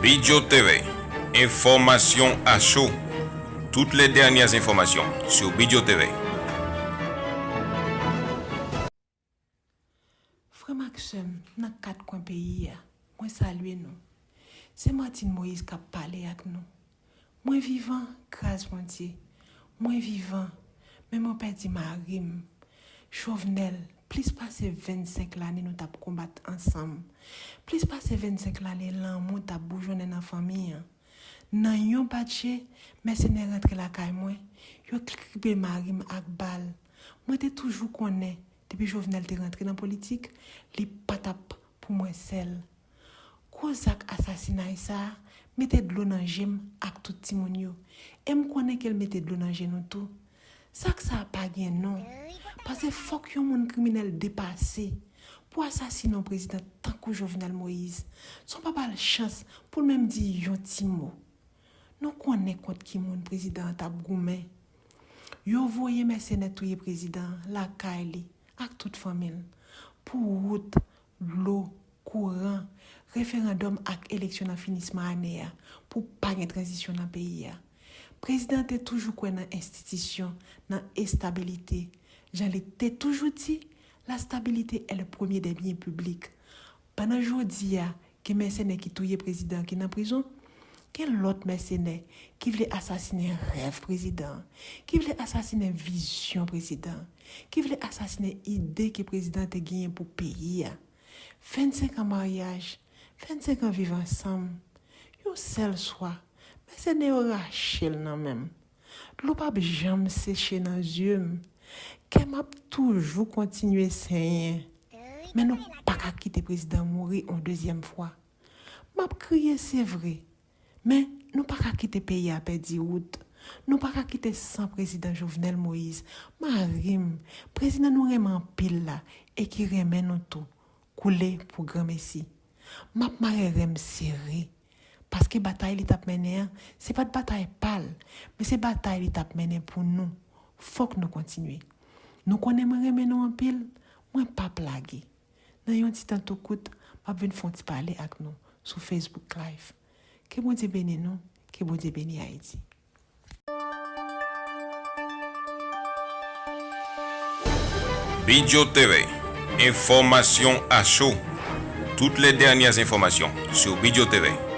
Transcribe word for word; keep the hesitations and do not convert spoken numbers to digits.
Bidjo T V, enfòmasyon a cho. Toutes les dernières informations sur Bidjo T V. Frè m ak sè m nan kat kwen peyi a, mwen salye nou. Se Martine Moïse k ap pale ak nou. Mwen vivan, gras Bondye. Mwen vivan, men mwen pèdi mari m. Jovenel, plis pase vennsenk lane nou t ap konbat ansanm. Plis pase vennsenk lane lanmou t ap boujonnen nan fanmi an. Nan yon batje, mèsenè rantre lakay mwen, yo kripe mari m ak bal. Mwen te toujou konnen, depi Jovenel te rantre nan politik, li pa t ap pou mwen sèl. Gwo zak asasinay sa a mete dlo nan je m ak tout timoun yo, e m konnen ke l mete dlo nan je nou tou. Zak sa a pa gen non, paske fòk yon moun kriminèl depase pou asasine yon prezidan tankou Jovenel Moïse, san w pa ba l chans pou l menm di yon ti mo. Nou konnen kont ki moun prezidan an t ap goumen. Yo voye mèsenè touye prezidan an lakay li ak tout fanmi l pou wout, dlo, kouran, referandòm ak eleksyon nan finisman ane a pou pa gen tranzisyon nan peyi a. Prezidan an te toujou kwè nan enstitisyon, nan estabilite. Jan li te toujou di, la stabilité est le premier des biens publics. Pandan jodi a, gen mèsenè ki touye prezidan an ki nan prizon, gen lòt mèsenè ki vle asasinen rèv prezidan an, ki vle asasinen vizyon prezidan an, ki vle asasinen ide ke prezidan an te genyen pou peyi a. Vennsenk an maryaj, vennsenk an viv ansanm, yon sèl swa, mèsenè yo rache l nan men m. Dlo p ap janm seche nan zye m. Kè m ap toujou kontinye senyen. Men nou pa ka kite prezidan mouri yon dezyèm fwa. M ap kriye, se vre. Men nou pa ka kite peyi a pèdi wout. Nou pa ka kite san prezidan Jovenel Moïse, mari m, prezidan nou renmen anpil la e ki renmen nou tou, koule pou granmesi. M ap mare ren m sere. Paske batay li t ap mennen an, se pa t batay pa l, men se batay li t ap mennen pou nou. Fòk nou kontinye. Nou konnen mwen renmen nou anpil, mwen p ap lage. Nan yon ti tan tou kout, m ap vin fè yon ti pale ak nou sou Facebook Live. Ke Bondye beni nou, ke Bondye beni Ayiti. Bidjo T V, enfòmasyon a cho. Toutes les dernières informations sur Bidjo T V.